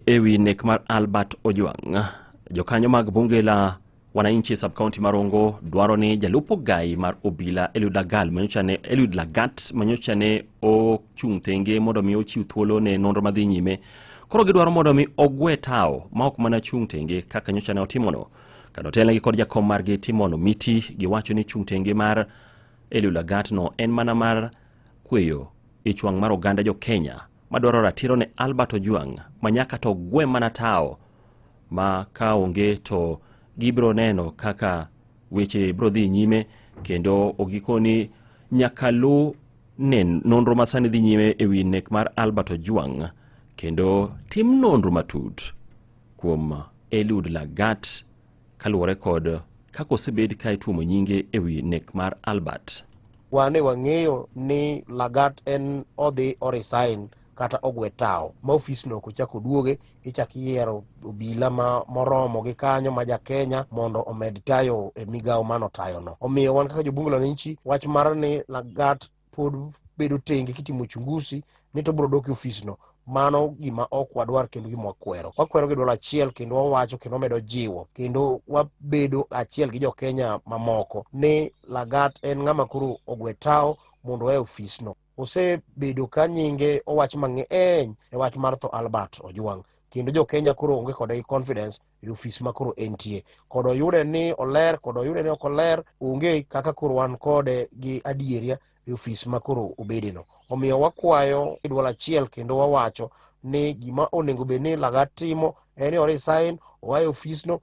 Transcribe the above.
Ewi nek mar Albert Ojwang. Jokanyo mag bunge la wananchi e sub-county ma Rongo dwaro ni jalup ogai mar obila Eliud Lagal manyocha ne Eliud Lagat manyocha ne ochung' tenge mondo mi ochiw thuolo ne nonro madhi nyime. Koro gidwaro mondo mi ogwe tawo ma ok mana chung' tenge kaka nyocha ne otimono. Kendo otelnegi kod jakom margi Timon Omiti giwacho ni chung' tenge mar Eliud Lagat no en mana mar kweyo ich wang' mar oganda jo Kenya madwaro ratiro ne Albert Ojwang ma nyaka to gwe mana tawo ma ka onge to gibiro neno kaka weche biro dhi nyime kendo ogikoni nyaka lu ne nonro ma sani dhi nyime e wi nek mar Albert Ojwang kendo tim nonro matut kuom Eliud Lagat kaluwore kod kaka osebed ka ituomo nyinge e wi nek mar Albert. Wane wang'eyo ni Lagat en odhi o resign kata ogwe tawo ma ofis no ok ochak oduoge, ichak iyiero obila ma moromo gi kanyo ma ja Kenya mondo omed tayo e migawo manotayo no. Omiyo wan kaka jobunge la wananchi, wach mar ni Lagat pod bedo tenge kitimo uchunguzi ni to biro dok e ofis no, mano gima ok wadwar kendo gima wakwero. Wakwero gi duol achiel kendo wawacho kendo wamedo jiwo kendo wabedo achiel gi jo Kenya mamoko ni Lagat en ng'ama koro ogwe tawo mondo owe ofis no. Osebedo ka nyinge owach mang'eny e wach mar tho Albert Ojwang, kendo jo Kenya koro onge kode gi confidence e ofis ma koro entie. Kod oyude ni oler, kod oyude ni ok oler, onge kaka koro wan kode gi adieria e ofis ma koro obedeno. Omiyo wakwayo e duol achiel kendo wawacho ni gima onego bed ni Lagat timo en ni o resign, oa e ofis no.